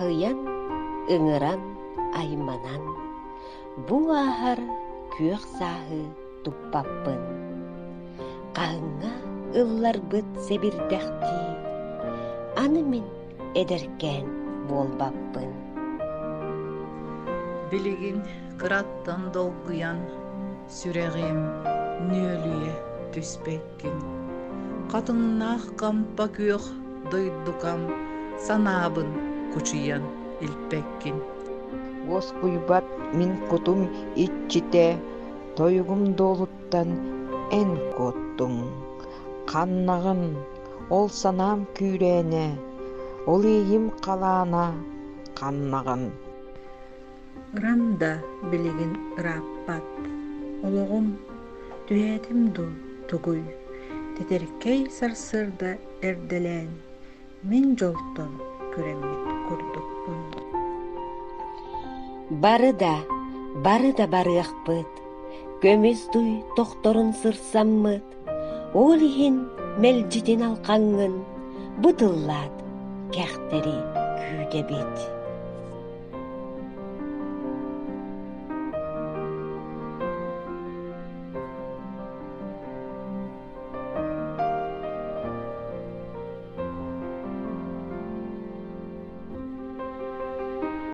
Аһыйан, ыҥыран, айманан, бу ааһар күөх сааһы туппаппын. Хаһыҥҥа ылларбыт сэбирдэхтии, аны мин эдэркээн буолбаппын. Билигин кыраттан долгуйан, сүрэҕим нүөлүйэ түспэккин. Хатыҥнаах хампа күөх дойдукам санаабын кучуйан илпэккин. Уоскуйбат мин кутум иччитэ, тойугум дуолуттан эн куоттуҥ. Ханнаҕын, ол санаам күүрээнэ, ол иэйим халаана ханнаҕын. Ырам да билигин ырааппат, олоҕум түһээтим дуу, тугуй, тэтэркэй сарсыарда эрдэлээн, мин дьолтон күрэммит курдукпун. Бары да, бары да барыахпыт, көмүс дуй тохторун сырсаммыт, ол иһин мэлдьитин алхаҥҥын бу тыллаат кэхтэри күүтэбит.